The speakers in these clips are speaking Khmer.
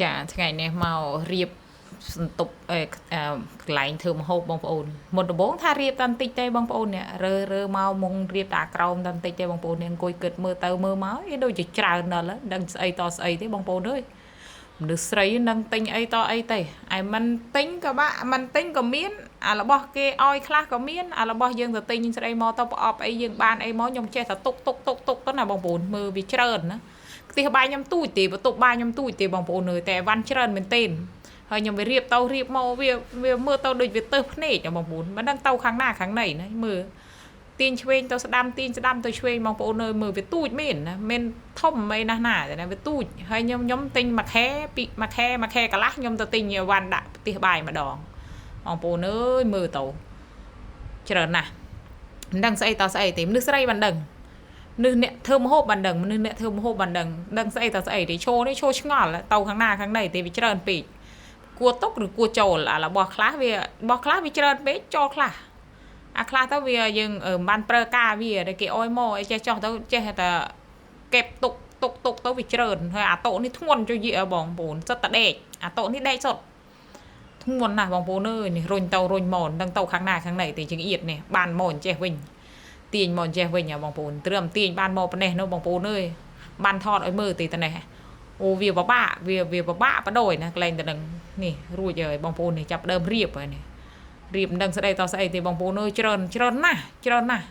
ចាថ្ងៃនេះមករៀបសន្ទប់កន្លែងធ្វើម្ហូបបងប្អូនមុនដំបូងថារៀបតែបន្តិចទេបងប្អូននេះរើរើមកមុងរៀបតែក្រោមតែបន្តិចទេបងប្អូននេះអង្គុយគិតមើលទៅមើលមកអីដូចជាច្រើនដល់ហ្នឹងដឹងស្អីតស្អីទេបងប្អូនអើយមនុស្សស្រីនឹងទិញអីតអីទេឯមិនទិញក៏បាក់មិនទិញក៏មានអារបស់គេឲ្យខ្លះក៏មានអារបស់យើងទៅទិញស្រីមកទៅប្រអប់អីយើងបានអីមកខ្ញុំចេះតែទុកទុកទុកទុកទៅណាបងប្អូនមើលវាច្រើនណាផ្ទះបាយខ្ញុំទូចទេបន្ទប់បាយខ្ញុំទូចទេបងប្អូនអើយតែអីវ៉ាន់ច្រើនមែនទែនហើយខ្ញុំវារៀបទៅរៀបមកវាវាមើលទៅដូចវាទៅភ្នែកបងប្អូនមិនដឹងទៅខាងណាខាងណីណាមើលទាញឆ្វេងទៅស្ដាំទាញស្ដាំទៅឆ្វេងបងប្អូនអើយមើលវាទូចមែនណាមិនធំអីណាស់ណាតែវាទូចហើយខ្ញុំខ្ញុំទិញមួយខែពីមួយខែមួយខែកន្លះខ្ញុំទៅទិញអីវ៉ាន់ដាក់ផ្ទះបាយម្ដងបងប្អូនអើយមើលទៅច្រើនណាស់មិនដឹងស្អីតស្អីទេមនុស្សស្រីមិនដឹងមនុស្សអ្នកធ្វើម្ហូបបានដឹងមនុស្សអ្នកធ្វើម្ហូបបានដឹងដឹងស្អីតស្អីទេឈោនេះឈោឆ្ងល់ទៅខាងណាខាងណីទេវាច្រើនពេកគួរទុកឬគួរចូលអារបស់ខ្លះវារបស់ខ្លះវាច្រើនពេកចូលខ្លះអាខ្លះទៅវាយើងមិនបានប្រើការវាដែលគេអោយមកអីចេះចោះទៅចេះតែកេបទុកទុកទុកទៅវាច្រើនហើយអាតូនេះធ្ងន់ជួយយីបងប្អូនសិតតែដេកអាតូនេះដេកសុទ្ធធ្ងន់ណាស់បងប្អូនអើយនេះរុញទៅរុញមកមិនដឹងទៅខាងណាខាងណីទេជាងអៀតនេះបានមកអញ្ចេះវិញទាញមកអញ្ចេះវិញបងប្អូនត្រឹមទាញបានមកប៉ុណ្ណេះនោះបងប្អូនអើយបានថតឲ្យមើលទេតនេះអូវាពិបាកវាវាពិបាកបដ ாய் ណាកន្លែងទៅនឹងនេះរួចហើយបងប្អូននេះចាប់ដើមរៀបហើយនេះរៀបមិនដឹងស្ដីតស្អីទេបងប្អូនអើយច្រើនច្រើនណាស់ច្រើនណាស់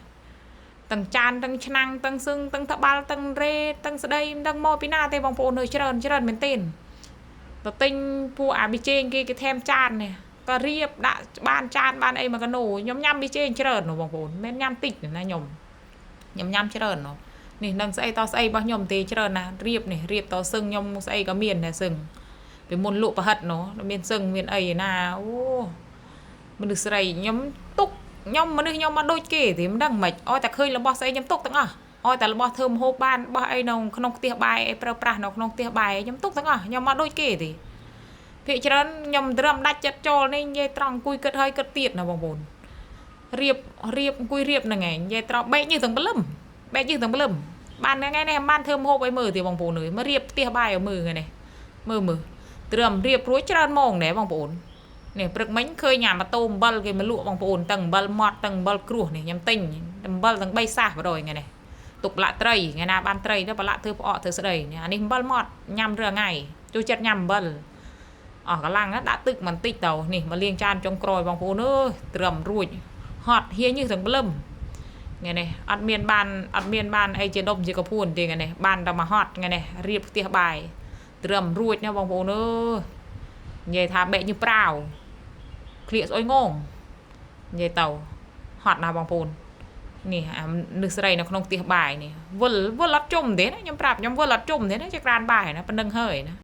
ទាំងចានទាំងឆ្នាំងទាំងសឹងទាំងត្បាល់ទាំងរេទាំងស្ដីមិនដឹងមកពីណាទេបងប្អូនអើយច្រើនច្រើនមែនទែនទៅទិញពួកអាប៊ីចេងគេគេថែមចាននេះក៏រៀបដាក់បានចានបានអីមកកណូខ្ញុំញ៉ាំប៊ីចេងច្រើននោះបងប្អូនមិនញ៉ាំតិចណាខ្ញុំខ្ញុំញ៉ាំច្រើននោះនេះនឹងស្អីតស្អីរបស់ខ្ញុំទេច្រើនណាស់រៀបនេះរៀបតសឹងខ្ញុំស្អីក៏មានដែរសឹងពីមុនលក់ប្រហិតនោះមានសឹងមានអីណាអូមនុស្សស្រីខ្ញុំទុកខ្ញុំមនុស្សខ្ញុំមកដូចគេទេមិនដឹងមិនអោយតែឃើញរបស់ស្អីខ្ញុំទុកទាំងអស់អោយតែរបស់ធ្វើម្ហូបបានរបស់អីនៅក្នុងផ្ទះបាយអីប្រើប្រាស់នៅក្នុងផ្ទះបាយខ្ញុំទុកទាំងអស់ខ្ញុំមកដូចគេទេភាគច្រើនខ្ញុំត្រឹមដាច់ចិត្តចូលនេះនិយាយត្រង់អង្គុយគិតហើយគិតទៀតណាបងប្អូនរៀបរៀបអង្គុយរៀបហ្នឹងឯងនិយាយត្រង់បែកញើសទាំងព្រលឹមបែកញើសទាំងព្រលឹមបានថ្ងៃនេះបានធ្វើម្ហូបឲ្យមើលទេបងប្អូនអើយមករៀបផ្ទះបាយឲ្យមើលថ្ងៃនេះមើលមើលត្រឹមរៀបរួចច្រើនម៉ោងដែរបងប្អូននេះព្រឹកមិញឃើញអាម៉ូតូអំបិលគេមកលក់បងប្អូនទាំងអំបិលម៉ត់ទាំងអំបិលគ្រោះនេះខ្ញុំទិញអំបិលទាំង3សាសបដ ாய் ថ្ងៃនេះទុកប្រឡាក់ត្រីថ្ងៃណាបានត្រីទៅប្រឡាក់ធ្វើផ្អកធ្វើស្ដីអានេះអំបិលម៉ត់ញ៉ាំរឿថ្ងៃចូលចិត្តញ៉ាំអំបិលអស់កម្លាំងដាក់ទឹកបន្តិចទៅនេះមកលាងចានចុងក្រោយបងប្អូនអើយត្រឹមរួចហត់ហៀញើសទាំងព្រលឹមថ្ងៃនេះអត់មានបានអត់មានបានអីជាដុំជាកពួនទេថ្ងៃនេះបានតែមកហត់ថ្ងៃនេះរៀបផ្ទះបាយត្រឹមរួចណាបងប្អូនអើយនិយាយថាបែកញើសប្រាវក្លៀកស្អុយងងនិយាយទៅហត់ណាស់បងប្អូននេះអានឹកស្រីនៅក្នុងផ្ទះបាយនេះវិលវិលអត់ជុំទេណាខ្ញុំប្រាប់ខ្ញុំវិលអត់ជុំទេណាជាក្រានបាយណាប៉ុណ្្នឹងហើយណា